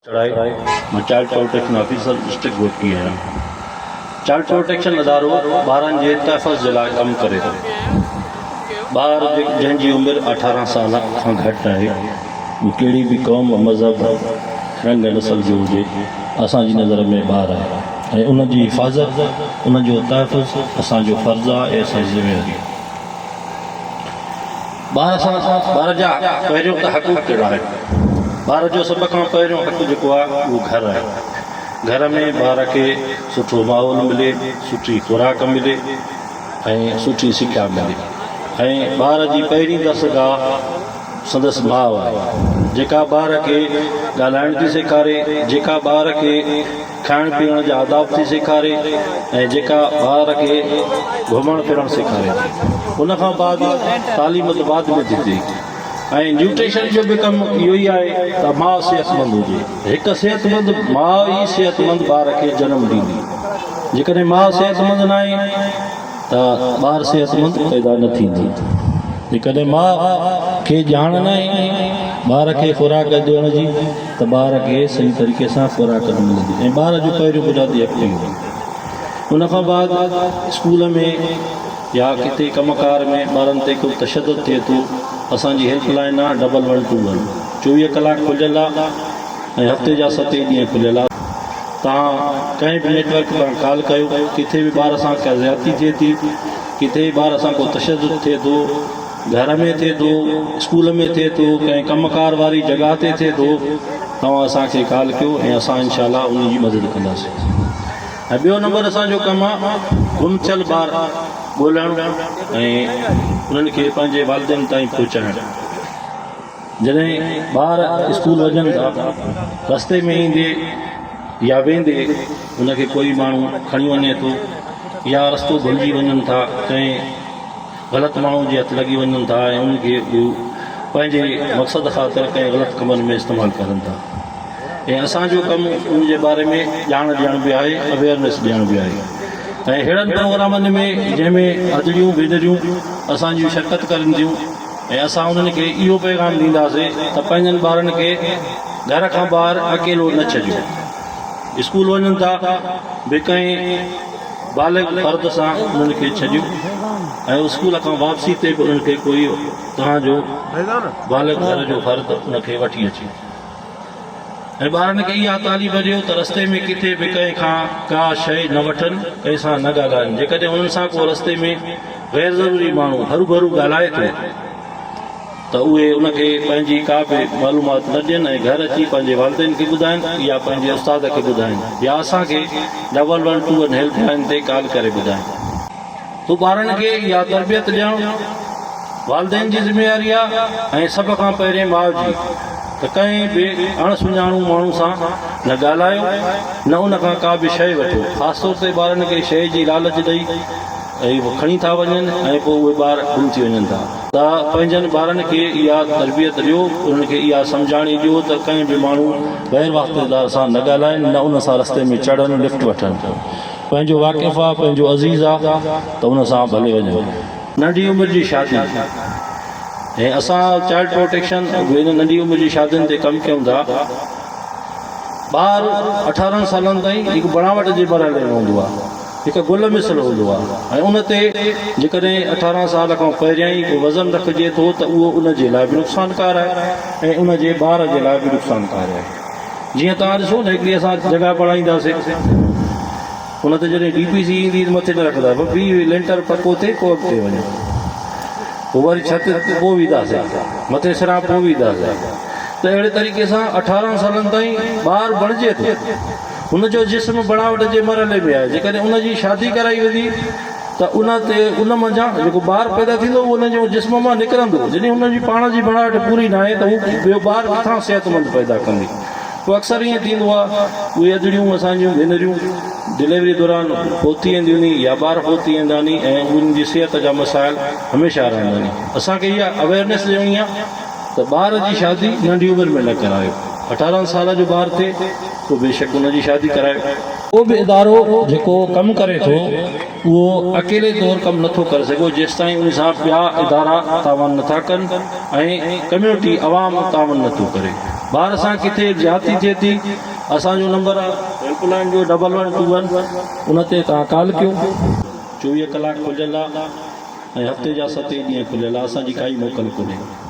چڙهائي، مان child protection officer district Ghotki آهيان. چائلڊ پروٽيڪشن ادارو ٻارن جي تحفظ جي لاء ڪم ڪري ٿو. ٻار جنهن جي عمر 18 سال کان گهٽ آهي، اهو ڪهڙي به قوم، مذهب، رنگ نسل جو هجي، اسان جي نظر ۾ ٻار آهي ۽ ان جي حفاظت، ان جو تحفظ اسان جو فرض آهي ۽ اسان جي ذميواري آهي. ٻار سان ٻار جا پهريون ته حقوق ڪهڙا آهن؟ ٻار جو سڀ کان پهريون حق جيڪو آهي اهو گهر آهي. گهر ۾ ٻار کي سٺو ماحول ملي، سٺي خوراڪ ملي ۽ سٺي سکيا ملي ۽ ٻار جي پهرين درسگاهه سندس ماء آهي، جيڪا ٻار کي ڳالهائڻ ٿي سيکاري، جيڪا ٻار کي کائڻ پيئڻ جا آداب ٿي سيکاري ۽ جيڪا ٻار کي گهمڻ ڦرڻ سيکاري ٿي. ان کان بعد تعليم ته بعد ۾ ٿي ٿئي ۽ نيوٽريشن جو به ڪم اهو ئي آهي ته ماء صحتمند هجي. هڪ صحتمند ماء ئي صحتمند ٻار کي جنم ڏيندي. جيڪڏهن ماء صحتمند ناهي ته ٻار صحتمند پيدا نه ٿيندو. جيڪڏهن ماء کي ڄاڻ ناهي ٻار کي خوراڪ ڏيڻ جي ته ٻار کي صحيح طريقي سان خوراڪ نه ملندي ۽ ٻار جو پهريون بنيادي حق اهو آهي. ان کان بعد اسڪول ۾ يا ڪٿي ڪم ڪار ۾ ٻارن تي ڪو تشدد ٿئي ٿو اسان جي هيلپ لائين آهي ڊبل ون ٽو ون 24 ڪلاڪ کليل آهي ۽ هفتي جا ست ئي ڏينهن کليل آهي. توهان ڪنهن به نيٽ ورڪ تان ڪال ڪيو ڪٿي به ٻار سان ڪا زيادتي ٿئي ٿي ڪٿي به ٻار سان ڪو تشدد ٿئي ٿو گهر ۾ ٿئي ٿو اسڪول ۾ ٿئي ٿو ڪنهن ڪم ڪار واري جڳهه تي ٿئي ٿو توهان اسان کي ڪال ڪيو ۽ اسان انشاء الله ان جي مدد ڪنداسين ۽ ٻيو نمبر اسان جو ڪم آهي گم ٿيل ٻار ڳولڻ ۽ انهن کي پنهنجي والدين تائين پهچائڻ. جڏهن ٻار اسڪول وڃن ٿا رستي ۾ ايندي يا ويندي ان کي ڪوئي ماڻهو کڻي وڃي ٿو يا رستو ڀلجي وڃن ٿا ڪنهن غلط ماڻهو جي هٿ لڳي وڃن ٿا ۽ ان کي هو پنهنجي مقصد خاطر ڪنهن غلط ڪمن ۾ استعمال ڪرن ٿا ۽ اسان جو ڪم ان جي باري ۾ ڄاڻ ڏيڻ به آهي اويئرنيس ڏيڻ به آهي ۽ ههڙن پروگرامن ۾ جنهن ۾ ادڙيون ڀينريون اسان جون شرڪت ڪرن ٿيون ۽ اسان انهن کي اهو پيغام ڏينداسين ته پنهنجن ٻارن کي گهر کان ٻاهر اڪيلو نه ڇڏيو. اسڪول وڃن ٿا به ڪنهن بالغ فرد سان انهن کي ڇڏيو ۽ اسڪول کان واپسي تي به انهن کي ڪوئي توهان جو بالغ گهر جو فرد ان کي وٺي اچي. ۽ ٻارن کي اها تعليم ڏيو ته رستي ۾ ڪٿي به ڪنهن کان ڪا شيء نه وٺن، ڪنهن سان نه ڳالهائن، جيڪڏهن انهن سان ڪو رستي ۾ غير ضروري ماڻهو هروڀرو ڳالهائي ٿو ته اهي ان کي پنهنجي ڪا به معلومات نه ڏين ۽ گهر اچي پنهنجي والدين کي ٻڌائن يا پنهنجي استاد کي ٻڌائن يا اسان کي double one two one helpline تي ڪال ڪري ٻڌائن. پوء ٻارن کي اها تربيت ڏيڻ والدين جي ذميواري آهي ۽ سڀ کان پهرين ماء جي ته ڪنهن به اڻ سڃاڻو ماڻهو سان نه ڳالهايو نه ان کان ڪا به شيء وٺو خاص طور تي ٻارن کي شيء جي لالچ ڏئي ۽ کڻي ٿا وڃن ۽ پوء اهي ٻار گم ٿي وڃن ٿا. ته پنهنجن ٻارن کي اها تربيت ڏيو انهن کي اها سمجهاڻي ڏيو ته ڪنهن به ماڻهو غير واسطيدار سان نه ڳالهائن نه ان سان رستي ۾ چڙهن لفٽ وٺن. پنهنجو واقف آ، پنهنجو عزيز آ ته ان سان ڀلي وڃو. ننڍي عمر جي شادي ۽ اسان چائلڊ پروٽيڪشن به ان ننڍي عمر جي شادين تي ڪم ڪيون ٿا. ٻار 18 سالن تائين هڪ بڻاوٽ جي مرحلي ۾ هوندو آ، هڪ گل مثل هوندو آ ۽ ان تي جيڪڏهن 18 سال کان پهريان ئي ڪو وزن رکجي ٿو ته اهو ان جي لاء به نقصانڪار آهي ۽ ان جي ٻار جي لاء به نقصانڪار آهي. جيئن توهان ڏسو نه هڪڙي اسان جڳهه بڻائينداسين ان تي جڏهن ڊي پي سي ايندي ته مٿي نه رکندا بس بيهي لينٽر پڪو ٿئي پوء اڳتي وڃو پوء وري ڇت پوء وينداسين مٿي سران پوء وينداسين ته اهڙي طريقي سان 18 سالن تائين ٻار بڻجي ٿو ان جو جسم بڻاوٽ جي مرحلي ۾ آهي جيڪڏهن ان جي شادي ڪرائي ويندي ته ان تي ان منجهان جيڪو ٻار پيدا ٿيندو اهو ان جي جسم مان نڪرندو جڏهن ان جي پاڻ جي بڻاوٽ پوري ناهي ته هو ٻيو ٻار ڪٿان صحتمند پيدا ڪندي پوء اڪثر ائين ٿيندو آهي اهي ادڙيون اسان جون ڀينريون ڊليوري دوران فوت ٿي وينديون ني يا ٻار فوت ٿي ويندا ني ۽ انهن جي صحت جا مسائل هميشه رهندا ني اسان کي اها اويئرنيس ڏيڻي آهي ته ٻار جي شادي ننڍي عمر ۾ نه ڪرايو 18 سال جو ٻار ٿئي پوء بيشڪ ان جي شادي ڪرايو. ڪو به ادارو جيڪو ڪم ڪري ٿو اهو اڪيلي طور ڪم نٿو ڪري سگهيو جيستائين ان سان ٻيا ادارا تعاون نٿا ڪن ۽ ڪميونٽي عوام تعاون نٿو ڪري. ٻار سان ڪٿي زيادتي ٿئي ٿي اسان جو نمبر آ هيلپ لائين جو ڊبل ون ٽو ون ان تي توهان ڪال ڪيو. 24 ڪلاڪ کليل آ ۽ هفتي جا ست ئي ڏينهن کليل آ اسان جي ڪائي موڪل ڪونهي.